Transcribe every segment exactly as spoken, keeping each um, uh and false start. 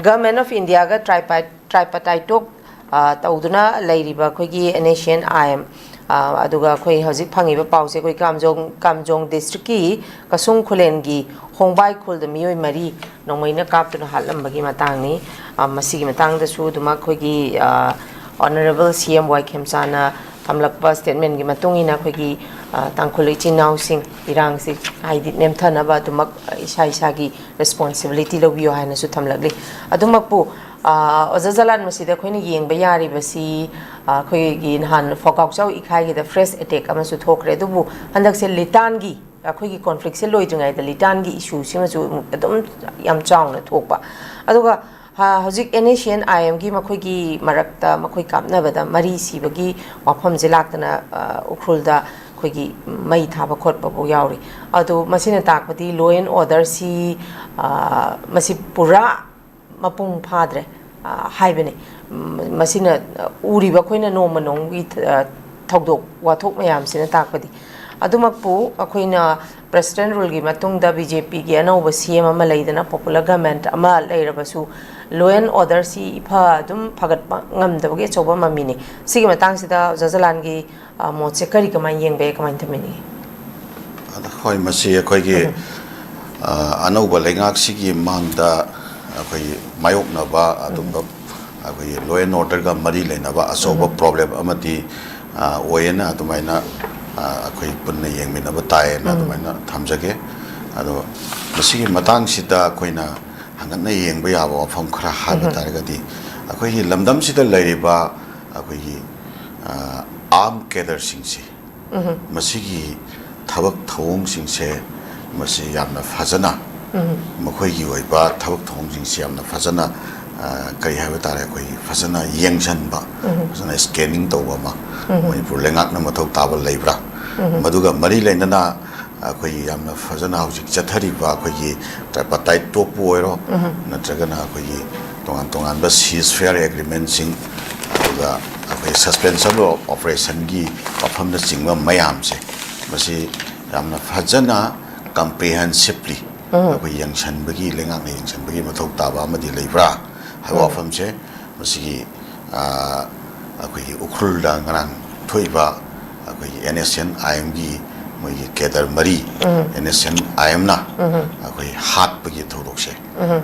Government of India-ꯒ tripartite tripartite talk ꯇꯧꯗꯨꯅ ꯂꯩꯔꯤꯕ ꯑꯩꯈꯣꯏꯒꯤ NSCN-IM, ꯑꯗꯨꯒ ꯑꯩꯈꯣꯏ ꯍꯧꯖꯤꯛ ꯐꯪꯉꯤꯕ ꯄꯥꯎꯁꯦ, ꯑꯩꯈꯣꯏ ꯀꯥꯝꯖꯣꯡ ꯀꯥꯝꯖꯣꯡ district-ꯀꯤ ꯀꯁꯨꯡ ꯈꯨꯂꯦꯟꯒꯤ ꯍꯣꯡꯕꯥꯏ ꯈꯨꯜꯗ ꯃꯤꯑꯣꯏ ꯃꯔꯤ ꯅꯣꯡꯃꯩꯅ ꯀꯥꯞꯇꯨꯅ ꯍꯥꯠꯂꯝꯕꯒꯤ ꯃꯇꯥꯡꯅꯤ꯫ ꯃꯁꯤꯒꯤ ꯃꯇꯥꯡꯗꯁꯨ ꯑꯗꯨꯃꯛ ꯑꯩꯈꯣꯏꯒꯤ Honourable C M Y ꯈꯦꯝꯆꯥꯅ ꯊꯝꯂꯛꯄ statement-ꯀꯤ ꯃꯇꯨꯡ ꯏꯟꯅ, ꯑꯩꯈꯣꯏꯒꯤ ꯇꯥꯡꯈꯨꯜ ꯏꯆꯤꯟ ꯏꯅꯥꯎꯁꯤꯡ, ꯏꯔꯥꯡꯁꯤ ꯍꯥꯏꯗꯤ ꯅꯦꯝꯊꯅꯕ ꯑꯗꯨꯃꯛ ꯏꯁꯥ ꯏꯁꯥꯒꯤ responsibility ꯂꯧꯕꯤꯌꯨ ꯍꯥꯏꯅꯁꯨ ꯊꯝꯂꯛꯂꯤ꯫ ꯑꯗꯨꯃꯛꯄꯨ, ꯑꯣꯖꯥ ꯖꯂꯥꯟ, ꯃꯁꯤꯗ ꯑꯩꯈꯣꯏꯅ ꯌꯦꯡꯕ ꯌꯥꯔꯤꯕꯁꯤ, ꯑꯩꯈꯣꯏꯒꯤ ꯅꯍꯥꯟ ꯐꯣꯒꯥꯎꯆꯥꯎ ꯏꯈꯥꯏꯒꯤꯗ fresh attack ꯑꯃꯁꯨ ꯊꯣꯛꯈ꯭ꯔꯦ, ꯑꯗꯨꯕꯨ ꯍꯟꯗꯛꯁꯦ ꯂꯤꯇꯥꯟꯒꯤ, ꯑꯩꯈꯣꯏꯒꯤ conflict-ꯁꯦ ꯂꯣꯏꯗ꯭ꯔꯤꯉꯩꯗ ꯂꯤꯇꯥꯟꯒꯤ issue-ꯁꯤꯃꯁꯨ ꯑꯗꯨꯝ ꯌꯥꯝ ꯆꯥꯎꯅ ꯊꯣꯛꯄ꯫ ꯑꯗꯨꯒ ꯍ-, ꯍꯧꯖꯤꯛ NSCN-IM-ꯒꯤ ꯃꯈꯣꯏꯒꯤ ꯃꯔꯛꯇ ꯃꯈꯣꯏ ꯀꯥꯞꯅꯕꯗ ꯃꯔꯤ ꯁꯤꯕꯒꯤ ꯋꯥꯐꯝꯁꯦ ꯂꯥꯛꯇꯅ, ꯎꯈ꯭ꯔꯨꯜꯗ ꯑꯩꯈꯣꯏꯒꯤ ꯃꯩ ꯊꯥꯕ ꯈꯣꯠꯄꯕꯨ ꯌꯥꯎꯔꯤ꯫ ꯑꯗꯣ ꯃꯁꯤꯅ ꯇꯥꯛꯄꯗꯤ law and order-ꯁꯤ, ꯃꯁꯤ ꯄꯨꯔꯥ ꯃꯄꯨꯡ ꯐꯥꯗ꯭ꯔꯦ ꯍꯥꯏꯕꯅꯤ꯫ ꯃꯁꯤꯅ, ꯎꯔꯤꯕ ꯑꯩꯈꯣꯏꯅ ꯅꯣꯡꯃ ꯅꯣꯡꯃꯒꯤ ꯊꯧꯗꯣꯛ ꯋꯥꯊꯣꯛ ꯃꯌꯥꯝꯁꯤꯅ ꯇꯥꯛꯄꯗꯤ꯫ ꯑꯗꯨꯃꯛꯄꯨ ꯑꯩꯈꯣꯏꯅ President rule-ꯒꯤ ꯃꯇꯨꯡꯗ BJP-ꯒꯤ ꯑꯅꯧꯕ CM ꯑꯃ ꯂꯩꯗꯅ, popular government ꯑꯃ ꯂꯩꯔꯕꯁꯨ, law and order-ꯁꯤ ꯏꯐ ꯑꯗꯨꯝ ꯐꯒꯠꯄ ꯉꯝꯗꯕꯒꯤ ꯑꯆꯧꯕ ꯃꯃꯤꯅꯤ꯫ ꯁꯤꯒꯤ ꯃꯇꯥꯡꯁꯤꯗ ꯑꯣꯖꯥ ꯖꯂꯥꯟꯒꯤ ꯃꯣꯠꯁꯦ ꯀꯔꯤ, ꯀꯃꯥꯏꯅ ꯌꯦꯡꯕ ꯌꯥꯏ, ꯀꯃꯥꯏꯅ ꯊꯝꯕꯤꯅꯤꯡꯉꯤ? ꯑꯗ, ꯍꯣꯏ, ꯃꯁꯤ ꯑꯩꯈꯣꯏꯒꯤ, ꯑ, ꯑꯅꯧꯕ ꯂꯩꯉꯥꯛꯁꯤꯒꯤ ꯃꯥꯡꯗ ꯑꯩꯈꯣꯏꯒꯤ ꯃꯥꯌꯣꯛꯅꯕ ꯑꯗꯨꯝꯕ ꯑꯩꯈꯣꯏꯒꯤ law and order-ꯒ ꯃꯔꯤ ꯂꯩꯅꯕ ꯑꯆꯧꯕ problem ꯑꯃꯗꯤ, ꯑ, ꯑꯣꯏꯌꯦꯅ ꯑꯗꯨꯃꯥꯏꯅ, ꯑ, ꯑꯩꯈꯣꯏ ꯄꯨꯟꯅ ꯌꯦꯡꯃꯤꯟꯅꯕ ꯇꯥꯏꯌꯦꯅ ꯑꯗꯨꯃꯥꯏꯅ ꯊꯝꯖꯒꯦ꯫ ꯑꯗꯣ ꯃꯁꯤꯒꯤ ꯃꯇꯥꯡꯁꯤꯗ ꯑꯩꯈꯣꯏꯅ ꯍꯪꯒꯠꯅ ꯌꯦꯡꯕ ꯌꯥꯕ ꯋꯥꯐꯝ ꯈꯔ ꯍꯥꯏꯕ ꯇꯥꯔꯒꯗꯤ, ꯑꯩꯈꯣꯏꯒꯤ ꯂꯝꯗꯝꯁꯤꯗ ꯂꯩꯔꯤꯕ ꯑꯩꯈꯣꯏꯒꯤ, ꯑ, armed cadre-ꯁꯤꯡꯁꯤ, ꯃꯁꯤꯒꯤ ꯊꯕꯛ ꯊꯧꯑꯣꯡꯁꯤꯡꯁꯦ, ꯃꯁꯤ ꯌꯥꯝꯅ ꯐꯖꯅ, ꯃꯈꯣꯏꯒꯤ ꯑꯣꯏꯕ ꯊꯕꯛ ꯊꯧꯑꯣꯡꯁꯤꯡꯁꯤ ꯌꯥꯝꯅ ꯐꯖꯅ, ꯑ, ꯀꯔꯤ ꯍꯥꯏꯕ ꯇꯥꯔꯦ, ꯑꯩꯈꯣꯏꯒꯤ ꯐꯖꯅ ꯌꯦꯡꯁꯤꯟꯕ, ꯐꯖꯅ scanning ꯇꯧꯕ ꯑꯃ ꯃꯅꯤꯄꯨꯔ ꯂꯩꯉꯥꯛꯅ ꯃꯊꯧ ꯇꯥꯕ ꯂꯩꯕ꯭ꯔꯥ? ꯃꯗꯨꯒ ꯃꯔꯤ ꯂꯩꯅꯅ ꯑꯩꯈꯣꯏꯒꯤ ꯌꯥꯝꯅ ꯐꯖꯅ ꯍꯧꯖꯤꯛ ꯆꯠꯊꯔꯤꯕ ꯑꯩꯈꯣꯏꯒꯤ tripartite talk-ꯄꯨ ꯑꯣꯏꯔꯣ, ꯅꯠꯇ꯭ꯔꯒꯅ ꯑꯩꯈꯣꯏꯒꯤ ꯇꯣꯉꯥꯟ ꯇꯣꯉꯥꯟꯕ ceasefire agreement-ꯁꯤꯡ, ꯑꯗꯨꯒ ꯑꯩꯈꯣꯏ suspension of operation-ꯒꯤ ꯋꯥꯐꯝꯅꯆꯤꯡꯕ ꯃꯌꯥꯝꯁꯦ, ꯃꯁꯤ ꯌꯥꯝꯅ ꯐꯖꯅ comprehensively ꯑꯩꯈꯣꯏ ꯌꯦꯡꯁꯤꯟꯕꯒꯤ, ꯂꯩꯉꯥꯛꯅ ꯌꯦꯡꯁꯤꯟꯕꯒꯤ ꯃꯊꯧ ꯇꯥꯕ ꯑꯃꯗꯤ ꯂꯩꯕ꯭ꯔꯥ ꯍꯥꯏꯕ ꯋꯥꯐꯝꯁꯦ, ꯃꯁꯤꯒꯤ, ꯑ, ꯑꯩꯈꯣꯏꯒꯤ ꯎꯈ꯭ꯔꯨꯜꯗ ꯉꯔꯥꯡ ꯊꯣꯛꯏꯕ ꯑꯩꯈꯣꯏꯒꯤ NSCN-IM-ꯒꯤ ꯃꯣꯏꯒꯤ cadre ꯃꯔꯤ NSCN-IM-ꯅ ꯑꯩꯈꯣꯏ ꯍꯥꯠꯄꯒꯤ ꯊꯧꯗꯣꯛꯁꯦ,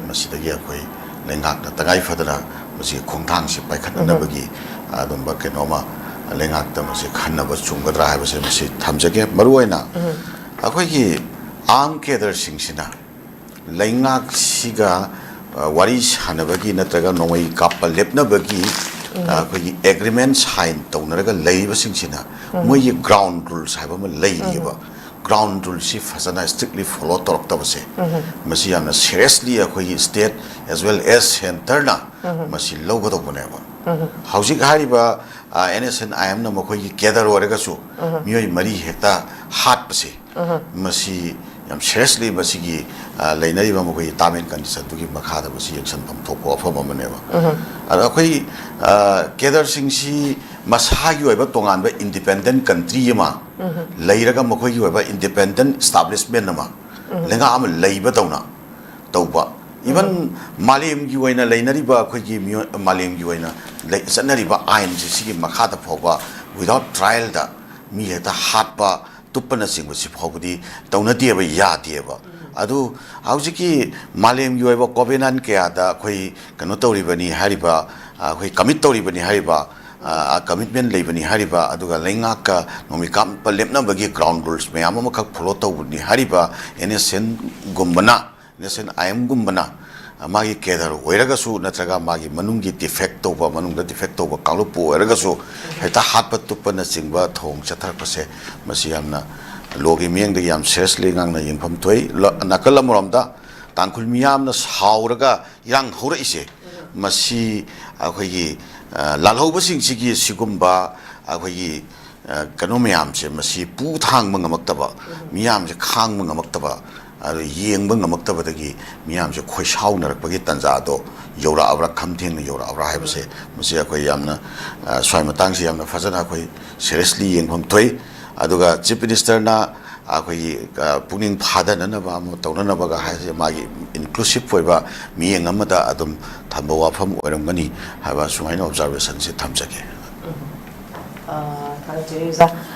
ꯃꯁꯤꯗꯒꯤ ꯑꯩꯈꯣꯏ ꯂꯩꯉꯥꯛꯅ ꯇꯉꯥꯏ ꯐꯗꯅ ꯃꯁꯤꯒꯤ ꯈꯣꯡꯊꯥꯡꯁꯤ ꯄꯥꯏꯈꯠꯅꯅꯕꯒꯤ ꯑꯗꯨꯝꯕ ꯀꯩꯅꯣꯃ ꯂꯩꯉꯥꯛꯇ ꯃꯁꯤ ꯈꯟꯅꯕ ꯆꯨꯝꯒꯗ꯭ꯔꯥ ꯍꯥꯏꯕꯁꯦ ꯃꯁꯤ ꯊꯝꯖꯒꯦ꯫ ꯃꯔꯨꯑꯣꯏꯅ ꯑꯩꯈꯣꯏꯒꯤ armed cadre-ꯁꯤꯡꯁꯤꯅ ꯂꯩꯉꯥꯛꯁꯤꯒ, ꯑ, ꯋꯥꯔꯤ ꯁꯥꯟꯅꯕꯒꯤ ꯅꯠꯇ꯭ꯔꯒ ꯅꯣꯡꯃꯩ ꯀꯥꯞꯄ ꯂꯦꯞꯅꯕꯒꯤ, ꯑ, ꯑꯩꯈꯣꯏꯒꯤ agreement sign ꯇꯧꯅꯔꯒ ꯂꯩꯔꯤꯕꯁꯤꯡꯁꯤꯅ ꯃꯣꯏꯒꯤ ground rules ꯍꯥꯏꯕ ꯑꯃ ꯂꯩꯔꯤꯑꯕ꯫ Ground rule-ꯁꯤ ꯐꯖꯅ strictly follow ꯇꯧꯔꯛꯇꯕꯁꯦ, ꯃꯁꯤ ꯌꯥꯝꯅ seriously ꯑꯩꯈꯣꯏꯒꯤ state as well as centre-ꯅ ꯃꯁꯤ ꯂꯧꯒꯗꯧꯕꯅꯦꯕ꯫ ꯍꯧꯖꯤꯛ ꯍꯥꯏꯔꯤꯕ, ꯑ, NSCN-IM-ꯅ ꯃꯈꯣꯏꯒꯤ cadre ꯑꯣꯏꯔꯒꯁꯨ ꯃꯤꯑꯣꯏ ꯃꯔꯤ ꯍꯦꯛꯇ ꯍꯥꯠꯄꯁꯦ, ꯃꯁꯤ ꯌꯥꯝ seriously ꯃꯁꯤꯒꯤ, ꯑ, ꯂꯩꯅꯔꯤꯕ ꯃꯈꯣꯏꯒꯤ term and condition-ꯗꯨꯒꯤ ꯃꯈꯥꯗ ꯃꯁꯤ ꯌꯦꯡꯁꯤꯟꯐꯝ ꯊꯣꯛꯄ ꯋꯥꯐꯝ ꯑꯃꯅꯦꯕ꯫ ꯑꯗꯣ ꯑꯩꯈꯣꯏ, ꯑ, cadre-ꯁꯤꯡꯁꯤ ꯃꯁꯥꯒꯤ ꯑꯣꯏꯕ ꯇꯣꯉꯥꯟꯕ independent country ꯑꯃ ꯂꯩꯔꯒ, ꯃꯈꯣꯏꯒꯤ ꯑꯣꯏꯕ independent establishment ꯑꯃ, ꯂꯩꯉꯥꯛ ꯑꯃ ꯂꯩꯕꯗꯧꯅ ꯇꯧꯕ, even ꯃꯥꯂꯦꯝꯒꯤ ꯑꯣꯏꯅ ꯂꯩꯅꯔꯤꯕ ꯑꯩꯈꯣꯏꯒꯤ ꯃꯤꯑꯣꯏ-, ꯃꯥꯂꯦꯝꯒꯤ ꯑꯣꯏꯅ ꯂꯩ-, ꯆꯠꯅꯔꯤꯕ ꯑꯥꯏꯟꯁꯦ, ꯁꯤꯒꯤ ꯃꯈꯥꯗ ꯐꯥꯎꯕ without trial-ꯗ ꯃꯤ ꯍꯦꯛꯇ ꯍꯥꯠꯄ, ꯇꯨꯞꯄꯅꯆꯤꯡꯕꯁꯤ ꯐꯥꯎꯕꯗꯤ ꯇꯧꯅꯗꯦꯕ, ꯌꯥꯗꯦꯕ꯫ ꯑꯗꯨ ꯍꯧꯖꯤꯛꯀꯤ ꯃꯥꯂꯦꯝꯒꯤ ꯑꯣꯏꯕ covenant ꯀꯌꯥꯗ ꯑꯩꯈꯣꯏ ꯀꯩꯅꯣ ꯇꯧꯔꯤꯕꯅꯤ ꯍꯥꯏꯔꯤꯕ, ꯑꯩꯈꯣꯏ commit ꯇꯧꯔꯤꯕꯅꯤ ꯍꯥꯏꯔꯤꯕ, ꯑ, commitment ꯂꯩꯕꯅꯤ ꯍꯥꯏꯔꯤꯕ, ꯑꯗꯨꯒ ꯂꯩꯉꯥꯛꯀ ꯅꯣꯡꯃꯩ ꯀꯥꯞꯄ ꯂꯦꯞꯅꯕꯒꯤ ground rules ꯃꯌꯥꯝ ꯑꯃꯈꯛ follow ꯇꯧꯕꯅꯤ ꯍꯥꯏꯔꯤꯕ NSCN-ꯒꯨꯝꯕꯅ, NSCN-IM-ꯒꯨꯝꯕꯅ, ꯑ, ꯃꯥꯒꯤ cadre ꯑꯣꯏꯔꯒꯁꯨ ꯅꯠꯇ꯭ꯔꯒ ꯃꯥꯒꯤ ꯃꯅꯨꯡꯒꯤ defect ꯇꯧꯕ, ꯃꯅꯨꯡꯗ defect ꯇꯧꯕ ꯀꯥꯡꯂꯨꯞꯄꯨ ꯑꯣꯏꯔꯒꯁꯨ ꯍꯦꯛꯇ ꯍꯥꯠꯄ ꯇꯨꯞꯄꯅꯆꯤꯡꯕ ꯊꯧꯑꯣꯡ ꯆꯠꯊꯔꯛꯄꯁꯦ, ꯃꯁꯤ ꯌꯥꯝꯅ law-ꯒꯤ ꯃꯤꯠꯌꯦꯡꯗꯒꯤ ꯌꯥꯝ seriously ꯉꯥꯡꯅ ꯌꯦꯡꯐꯝ ꯊꯣꯛꯏ꯫ ꯂ-, ꯅꯥꯀꯜ ꯑꯃꯔꯣꯝꯗ ꯇꯥꯡꯈꯨꯜ ꯃꯤꯌꯥꯝꯅ ꯁꯥꯎꯔꯒ ꯏꯔꯥꯡ ꯍꯧꯔꯛꯏꯁꯦ, ꯃꯁꯤ ꯑꯩꯈꯣꯏꯒꯤ, ꯑ, ꯂꯥꯜꯍꯧꯕꯁꯤꯡꯁꯤꯒꯤ ꯁꯤꯒꯨꯝꯕ ꯑꯩꯈꯣꯏꯒꯤ, ꯑ, ꯀꯩꯅꯣ ꯃꯌꯥꯝꯁꯦ, ꯃꯁꯤ ꯄꯨ ꯊꯥꯡꯕ ꯉꯝꯃꯛꯇꯕ, ꯃꯤꯌꯥꯝꯁꯦ ꯈꯥꯡꯕ ꯉꯝꯃꯛꯇꯕ, ꯑꯗꯨ ꯌꯦꯡꯕ ꯉꯝꯃꯛꯇꯕꯗꯒꯤ ꯃꯤꯌꯥꯝꯁꯦ ꯈꯣꯏꯁꯥꯎꯅꯔꯛꯄꯒꯤ ꯇꯥꯟꯖꯥꯗꯣ ꯌꯧꯔꯛꯑꯕ꯭ꯔꯥ, ꯈꯝ ꯊꯦꯡꯅ ꯌꯧꯔꯛꯑꯕ꯭ꯔꯥ ꯍꯥꯏꯕꯁꯦ, ꯃꯁꯤ ꯑꯩꯈꯣꯏ ꯌꯥꯝꯅ, ꯑ, ꯁ꯭ꯋꯥꯏ ꯃꯇꯥꯡꯁꯤ ꯌꯥꯝꯅ ꯐꯖꯅ ꯑꯩꯈꯣꯏ seriously ꯌꯦꯡꯐꯝ ꯊꯣꯛꯏ꯫ ꯑꯗꯨꯒ Chief Minister-ꯅ ꯑꯩꯈꯣꯏꯒꯤ ꯄꯨꯛꯅꯤꯡ ꯐꯥꯗꯅꯅꯕ ꯑꯃ ꯇꯧꯅꯅꯕꯒ ꯍꯥꯏꯁꯦ ꯃꯥꯒꯤ ꯏꯟꯀ꯭ꯂꯨꯁꯤꯞ ꯑꯣꯏꯕ ꯃꯤꯠꯌꯦꯡ ꯑꯃꯗ ꯑꯗꯨꯝ ꯊꯝꯕ ꯋꯥꯐꯝ ꯑꯣꯏꯔꯝꯒꯅꯤ ꯍꯥꯏꯕ ꯁꯨꯃꯥꯏꯅ ꯑꯣꯕꯖꯥꯔꯕꯦꯁꯟꯁꯦ ꯊꯝꯖꯒꯦ꯫ ꯊꯥꯒꯠꯆꯔꯤ ꯑꯣꯖꯥ꯫